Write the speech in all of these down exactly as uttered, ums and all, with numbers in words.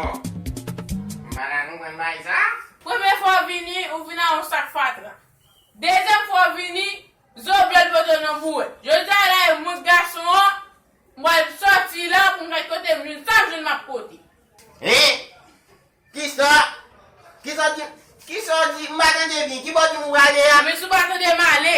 M pa ka konprann bagay sa. Premye fwa w vini, ou vin ak yon sak fatra. Dezyèm fwa w vini, zo blòd pote w nan bouwèt. Jodi a la, e mwen gason an, m pral sòti la pou m gad kote m jwenn sa m jwenn m ap pote. Hein? Kisa? Kisa di? Kisa w di? M pa tande byen. Ki bò w di m prale a? Men si w pa tande m ale.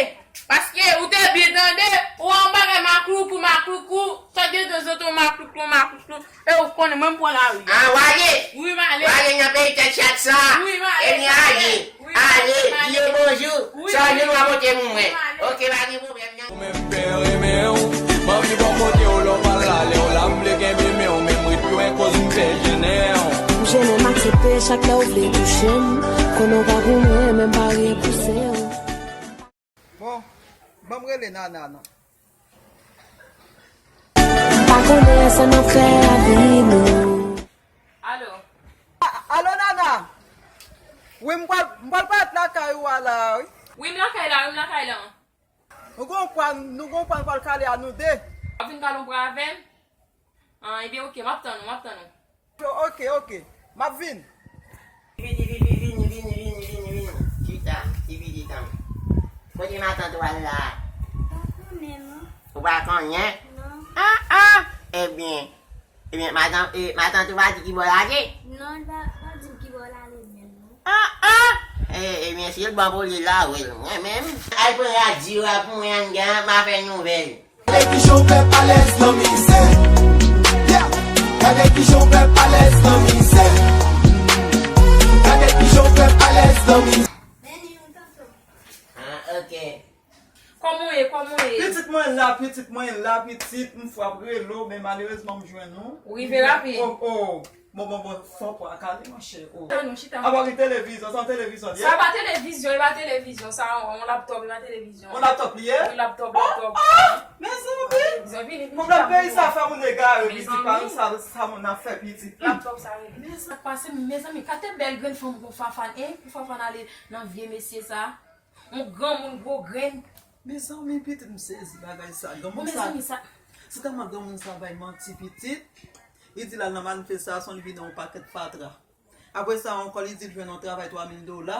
Paske ou te byen tande, ou wè yon bagay makloukou, makloukou, sa gen de zantan makloukou, makloukou. E ou konnen mwen m pran lari. Ah, w ale? Wi, m ale. W ale nan peyi tèt chat sa? Wi, m ale. Ebyen, ale. Ale, di yo bonjou. Sa w jwenn w a pote pou mwen. Ok, pa gen pwoblèm. Ou menm pè renmen w. M anvi bò kote w lè w pa la, lè w la m vle kenbe men w, men m ret lwen koz m pè jennen w. M jennen, m aksepte chak lè w vle touche m. Konnen w pa pou mwen, men m pa ryen pouse w. Bon, ban m rele Nana non. M pa konnen sa n ap fè a vini. Alo. A- Alo Nana. Wi, m pral m pral parèt lakay ou a la, wi. Wi, m lakay la, wi, m lakay la. Nou gon pwa, nou gon pwa n pral kale a nou de. W ap vin kale yon pwa avè m? Ah, ebyen, ok, m ap tann ou, m ap tann ou. Ok, ok. M ap vin. Vini, vini, vini, vini, vini, vini, vini. Chita, ti pitit an. Kote matant ou al la? Pa konnen, non. Ou pa konnen? Non. Ah, ah! Ebyen, ebyen, matant, e, matant ou pa di ki bò l ale? Non, li pa, pa di m ki bò l ale menm, non. Ah, ah! E, ebyen, si l bon pou li la, wi, mwen menm. Al pran radyo a pou mwen, an gen, m a fè nouvèl. Gade kijan w fè alèz nan mizè. Yeah. Gade kijan w fè alèz nan mizè. Gade kijan w fè alèz nan mizè. Ah, ok. Kòman w ye, kòman w ye? Pitit mwen la, pitit mwen la, pitit, m frape rele w, men malerezman m jwenn ou. Ou rive rapid. Oh, oh. Bon, bon, bon, fò pwa kale, monchè. Oh. Chita non, chita. Apa gen televizyon, sa yon televizyon li ye? Sa pa televizyon, e pa televizyon, sa yon laptop, e pa televizyon. Yon laptop li ye? Wi, laptop, laptop. Oh, oh, mezanmi. Televizyon, vini, vini. Pwoblèm peyi sa fè moun egare, pitit pa sa, sa moun ap fè pitit. Laptop sa rele. Mezanmi, pase, mezanmi, gade bèl grenn fanm pou Fafan, hein? Pou Fafan ale nan vye mesye sa. Yon granmoun gwo grenn. Mezanmi, pitit, m sezi bagay sa. Granmoun sa, mezanmi, sa, se tèlman granmoun sa bay manti, pitit. Li di l al nan manifestasyon, li vin ak yon pakèt fatra. Apre sa ankò, li di l jwenn yon travay twa mil dola.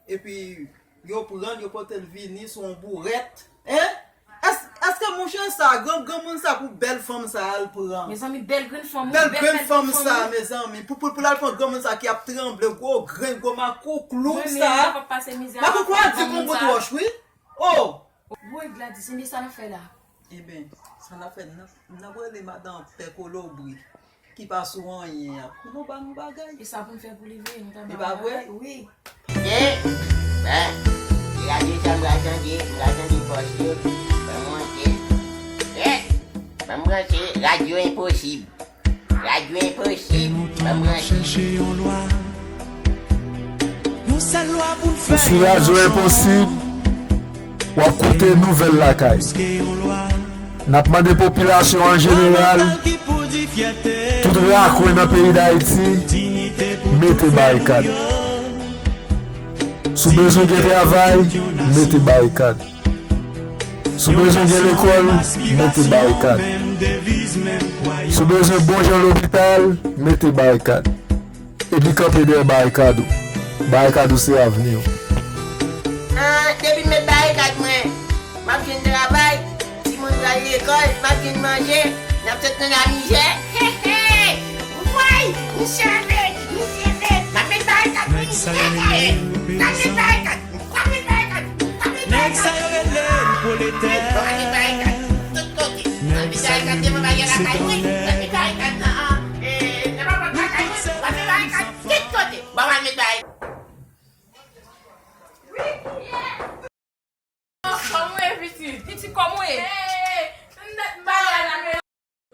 Epi, yo pran l, yo pote l vini sou yon bourèt. Hein? Ès-, èske monchè sa, gran, granmoun sa pou bèl fanm sa al pran? Mezanmi, bèl grenn fanm, wi, bèl, bèl grenn fanm sa, mezanmi. Pou, pou, pou l al pran granmoun sa ki ap tranble, gwo grenn, gwo makouklou sa. Makouklou a di konn bout wòch, wi. Oh! Woy, Gladys, ebyen sa n ap fè la? Eben, sa n ap fè, n ap, n ap rele madan Pè Kolobri ki pa sou anyen an pou nou ba nou bagay. E sa pou n fè pou li vre, nou ta ba l bagay? Wi. Ye, ben, e radyo sa m pral tande, m pral tande pòs yo, ban m monte. Ye, ban m branche, radyo enposib. Radyo enposib, ban m branche. Sou radyo enposib, w ap koute nouvèl lakay. N ap mande popilasyon an jeneral, tout rakwen nan peyi Dayiti, mete barikad. Si w bezwen gen travay, mete barikad. Si w bezwen gen lekòl, mete barikad. Si w bezwen bon jan lopital, mete barikad. Epi kanpe dèyè barikad ou. Barikad ou se avni w. Ah, depi m met barikad mwen, m ap jwenn travay, timoun pral lekòl, m ap jwenn manje, n ap sot nan lamizè. He, he! Woy! M sove! M sove! M ap met barikad mwen! He, he! M ap met barikad! Nèg sa yo rele pwoletè. Nèg sa yo rele se dòlè. Kòman w ye, pitit? Pitit, kòman w ye?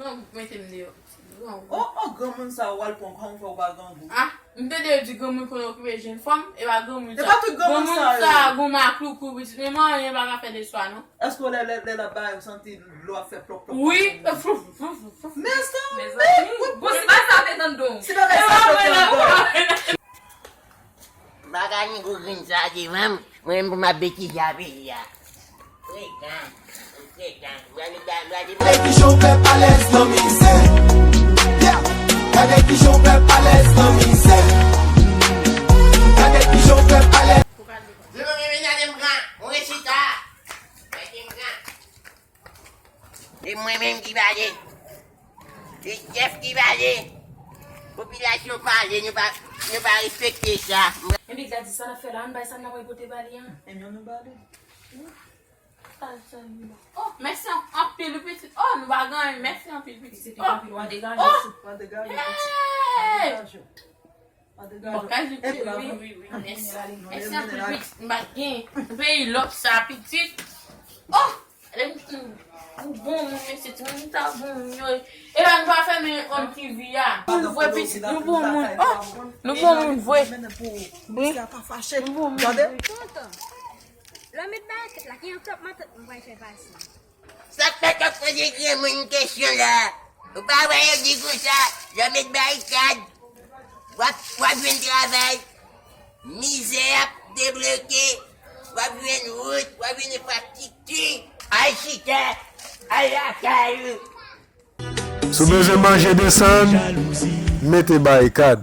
Non, mete m deyò. Oh, oh, granmoun sa, w al pran, kòman w fè w pa grangou? Ah, m tande yo di granmoun konn okipe jenn fanm, e pa granmoun sa. E pa tout granmoun sa, yo. Granmoun sa, gwo makloukou, pitit, men manyen pa ka fè de swa, non. Èske lè, lè, lè l ap bay, ou santi dlo ap fè plòp, plòp, plòp? Wi, plòp, plòp, plòp, plòp. Mezanmi, mezanmi. Bon, si bagay sa te tann don. Si bagay sa te tann don. Bagay nègo grenn sa devan m, mwen menm pou m ap betize a peyi a. Frekan, frekan. Gade kijan w fè alèz nan mizè. Yeah. Gade kijan Se chèf ki pale. Popilasyon pale, nou pa, nou pa respekte sa. Ebyen, Gladys, sa n ap fè la, ann bay sa n ap pote ba li an. Ebyen, nou ba li. Oh, mèsi an-, anpil, wi, pitit. Oh, nou pa gen anyen. Mèsi anpil, pitit. Pitit, oh, anpil, w a degaje w. Hey! Bon, kajou, wi, wi, wi, wi, mèsi. Mèsi anpil, pitit. M pa t gen. Peyi lòk sa, pitit. Oh! Ou bon moun, mesye, timoun sa bon moun yo. E la, nou pa fèmen on T V a. Nou vre, pitit, nou bon moun. Oh, nou bon moun vre. Wi. Nou bon moun vre. Tonton, lè w met baryèt la, ki anklòp matant mwen pral fè pase? Sa k fè k ap poze granmoun kesyon la? Ou pa wè yo di konsa, lè w met barikad, w ap, w ap jwenn travay. Mizè ap debloke, w ap jwenn wout, w ap jwenn enfrastrikti. Al chita, al lakay ou. Si w bezwen manje desann, mete barikad.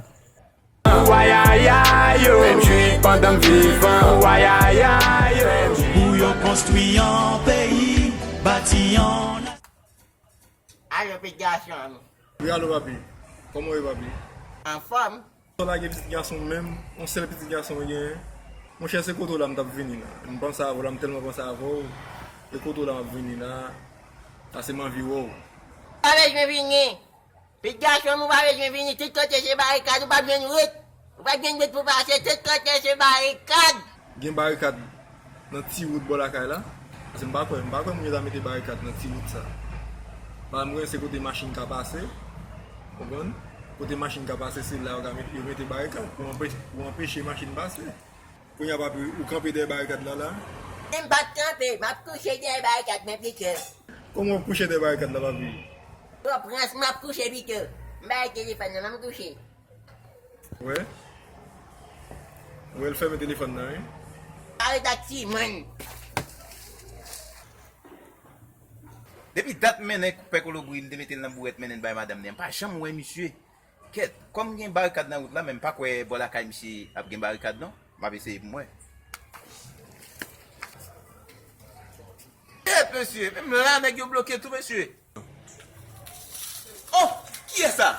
Wayaya yo, fè m jwi pandan m vivan. Wayaya yo, fè m jwi. Pou yo konstwi yon peyi, bati yon nasyon. Alo, pitit gason an. Wi, alo, papi. Kòman w ye, papi? Anfòm. Ou lage pitit gason menm, yon sèl pitit gason ou genyen. Monchè, se kote w la m t ap vini la. M panse avè w la, m tèlman panse avè w. E kote w la m ap vini la. Pase m anvi wè w. Pa bezwen vini. Pitit gason m, ou pa bezwen vini. Tout kote se barikad, ou p ap jwenn wout. Ou p ap jwenn wout pou pase, tout kote se barikad. Gen barikad nan ti wout bò lakay la. Paske m pa kwè, m pa kwè moun yo ta mete barikad nan ti wout sa. Paske m konnen se kote machin ka pase. Konprann? Kote machin ka pase, se la yo ka met, yo mete barikad pou anpe-, pou anpeche machin pase. Kounye a, papi, ou kanpe dèyè barikad la, la? Men m p ap kanpe, m ap kouche dèyè barikad, men pito. Kòman w ap kouche dèyè barikad la, papi? Twòp rans, m ap kouche pito. M bay telefòn nan, m kouche. Wè. Wè, l fèmen telefòn nan, wi. Arete ak timoun. Depi dat m mennen Pè Kolobri, m te mete l nan bourèt, mennen l bay madanm li an. M pa janm wè misye. Kèt, kòm gen barikad nan wout la, men m pa kwè bò lakay misye ap gen barikad, non. M ap eseye pou m wè. Kèt, mesye, menm la, nèg yo bloke tou, mesye. Oh! Kiyès sa?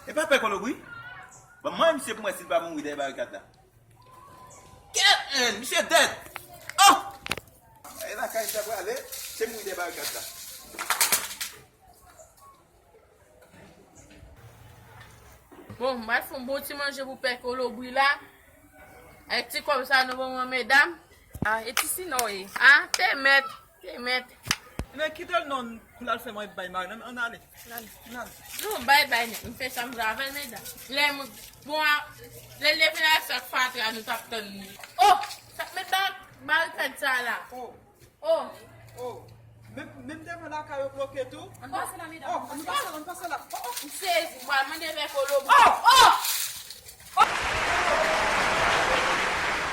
E pa Pè Kolobri? Ban m mande misye pou m wè si l pa mouri dèyè barikad la. Kèt, men, misye dèd! Oh! E lakay m ta prale, se mouri dèyè barikad la. Bon, m pral fè yon bon ti manje pou Pè Kolobri la. Avèk ti kòb sa nou ban mwen, medam. Ah, e ti sinon e. Ah, te mèt, te mèt. Men kite l non, pou l al fè manje bay mari l, ann ale. Ann ale, ann ale. Non, bay, bay nèt. M fè sa m vle avè l, medam. Lè m, bon, a, lè l leve la, sa k fatra nou t ap tann li. Oh! Sa k met ba-, barikad sa la? Oh! Oh! Oh! Menm, menm devan lakay yo bloke tou. Ann pase la, medam. Oh, ann pase la, ann pase la. Oh, oh. M sezi, m pral mande Pè Kolobri. Oh!